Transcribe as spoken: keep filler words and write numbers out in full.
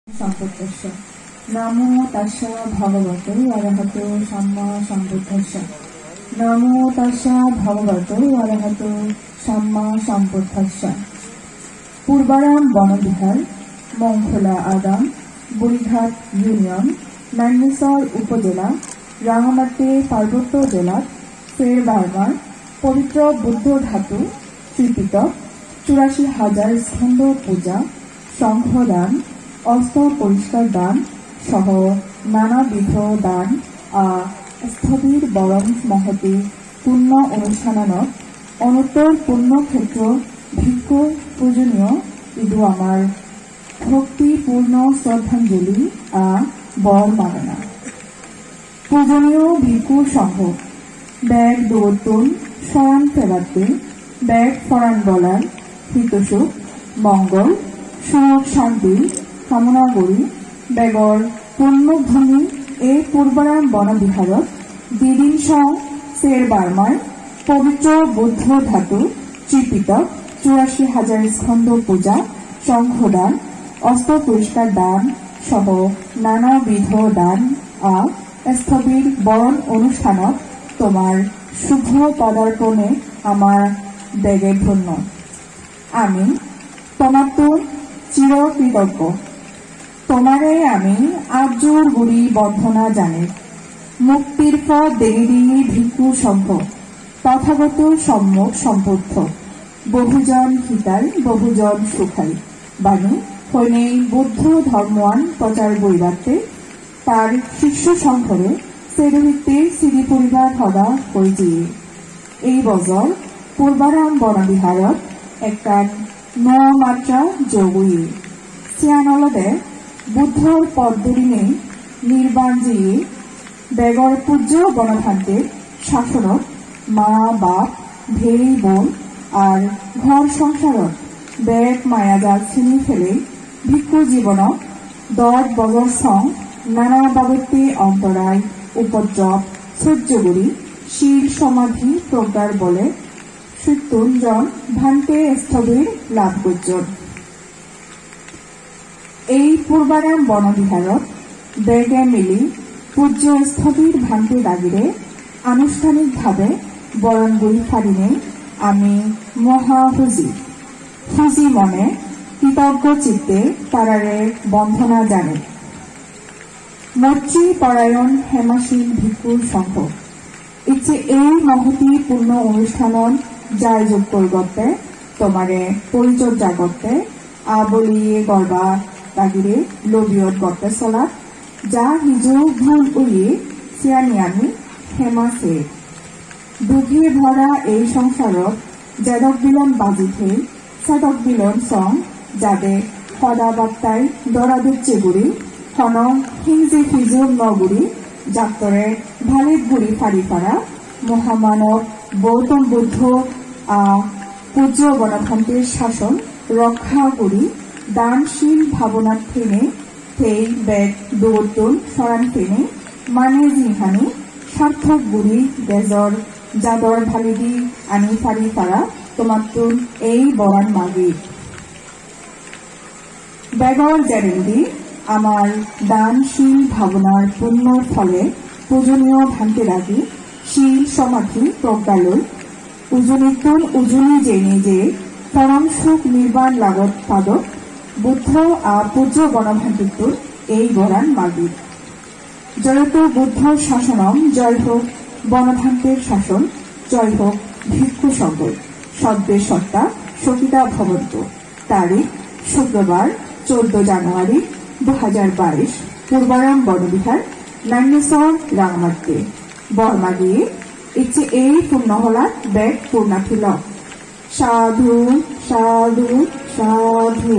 Sambuddhassa. Namo tassa bhagavato arahato samma sambuddhassa. Namo tassa bhagavato arahato samma sambuddhassa. Purbaram Bonobihar, Mongkhola Adam, Burighat Union, Nainnisor Upojela, Rangamati Parbotto Jelat, Ser Barmar, পবিত্র বুদ্ধ ধাতু, ত্রিপিটক, চুরাশি হাজার স্কন্ধ পূজা, শঙ্খদান, অস্ত পরিষ্কার দান সহ নানাবিধ দান আ স্থবির বরং মহতি পুণ্য অনুষ্ঠানত অনুত্তর পুণ্য ক্ষেত্র ভিক্ষু পূজনীয় ইদু আমার ভক্তিপূর্ণ শ্রদ্ধাঞ্জলি আ বর মাগনা। পূজনীয় ভিক্ষু সংঘ, bek dugottun soran pebatte, bek poran bolar, hitosuk, mongol, suhok santi kamona guri, begor punno bhumi ei Purbaram Bono Biharot didin song Ser Barmai pobitro Buddho dhatu, Tripitok, চুরাশি হাজার স্কন্ধ পূজা, শঙ্খদান, অস্ত পরিষ্কার দান সহ নানাবিধ দান আ স্থবির বরণ অনুষ্ঠানত তোমার শুভ পদার্পণে আমার বেগে ধন্য। আমি তোমাত্তু চির কৃতজ্ঞ। তোমারে আমি আত জোর গুরি বন্দনা জানাই। মুক্তির পথ দেগিরি ভিক্ষু সংঘ, তথাগত সম্যক সম্বুদ্ধ, বহুজন হিতাই বহুজন সুখাই বাণী হইনেই বুদ্ধ ধর্মহান প্রচার গইবাতে তার শিষ্য সংঘরে সেরুহিতে সিরি পরিবার হদা হইজিয়ে। এই বছর পূর্বারাম বনবিহারত একখান নয়া মাত্রা যোগ হইয়ে। সিয়ান অলদে বুদ্ধর পথ ধরিনে নির্বাণ জিয়ে বেগর পূজ্য বনভান্তের শাসনত মা বাপ, ভেই বোন আর ঘর সংসারত বেগ মায়াজাল ছিনি ফেলে ভিক্ষু জীবন দশ বছর সং নানা বাবদে অন্তরায় উপদ্রব সহ্য করি শীল সমাধি প্রজ্ঞার বলে সত্তর জন ভান্তে স্থবির লাভ করছেন। এই পূর্বারাম বনবিহারত বেগে মিলি পূজ্য স্থবির ভান্তে দাগিরে আনুষ্ঠানিকভাবে বরণ গই ফারিনে আমি মহা খুশি। খুশি মনে কৃতজ্ঞ চিত্তে তারারে বন্দনা জানাই। মৈত্রী পরায়ণ হেমাশীল ভিক্ষুর সংঘ। ইচ্ছে এই মহতি পূর্ণ অনুষ্ঠানন যায় যোগ করগতে, তোমারে পরিচর্যা করতে, আবলিয়ে গর্বা তাগিরে লবিয়ত করতে চলা, যা হিজু ভুল উইয়ে সিয়ানি আমি হেমাসে। দুখে ভরা এই সংসারত যেদক বিলন বাজিথে, সেদক বিলন সং যাদে সদা বার্তায় দরা দিচ্ছে গুড়ি, হন হিংসে ফিজুর ন গুড়ি, যাত্তরে ভালিত গুড়ি ফারি ফারা, মহামানব গৌতম বুদ্ধ আ পূজ্য গণতন্ত্রের শাসন রক্ষা গুড়ি, দানশীল ভাবনা থেনে, Tei bek dugottun soran pene mane jinghani sarthok guri dejor jador baledi ani pari para tomattun ei boran magi. Begor jerendi amar dan sil bhabonar punnor phole pujoniyo bhanteragi sil somadhi progga loi ujunittun ujuni jeinei je porom suk nirban lagot padok Buddho a pujjo Bonobhantittun ei boran magir. জয়তু বুদ্ধ শাসনম, জয় হোক বনভান্তের শাসন, জয় হোক ভিক্ষু সংঘ, সব্বে সত্তা সুখিতা ভবন্তু। তারিখ শুক্রবার, চৌদ্দ জানুয়ারি দু হাজার বাইশ, পূর্বারাম বনবিহার, নান্নেসর রাঙামাটিতে। বর মাগিয়ে ইচ্ছে এই পুণ্য হলা বেগ পূর্ণাথিল। সাধু, সাধু, সাধু।